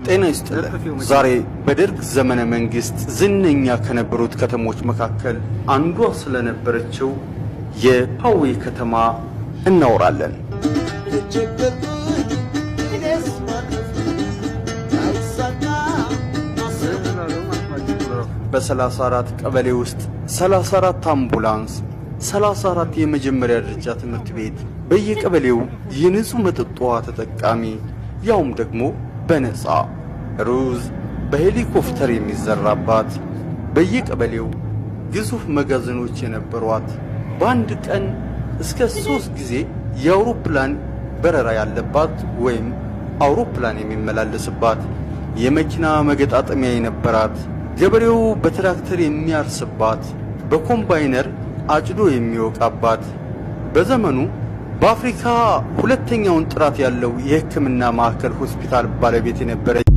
ጤና ይስጥልን። ዛሬ በደርግ ዘመነ መንግስት ዝነኛ ከነበሩት ከተሞች መካከል አንዷ ስለነበረችው የፓዌ ከተማ እናወራለን። ተቸገርኩኝ እኔስ ማለፍ አይሳካ ማሰብ። በ34 ቀበሌ ውስጥ 34 አምቡላንስ፣ 34 የመጀመሪያ ደረጃ ትምህርት ቤት፣ በየቀበሌው የንጹህ መጠጥ ውሃ ተጠቃሚ፣ ያውም ደግሞ በነፃ፣ ሩዝ በሄሊኮፕተር የሚዘራባት፣ በየቀበሌው ግዙፍ መጋዘኖች የነበሯት፣ በአንድ ቀን እስከ 3 ጊዜ የአውሮፕላን በረራ ያለባት ወይም አውሮፕላን የሚመላለስባት፣ የመኪና መገጣጠሚያ የነበራት፣ ገበሬው በትራክተር የሚያርስባት፣ በኮምባይነር አጭዶ የሚወቃባት፣ በዘመኑ በአፍሪካ ሁለተኛውን ጥራት ያለው የሕክምና ማዕከል ሆስፒታል ባለቤት የነበረች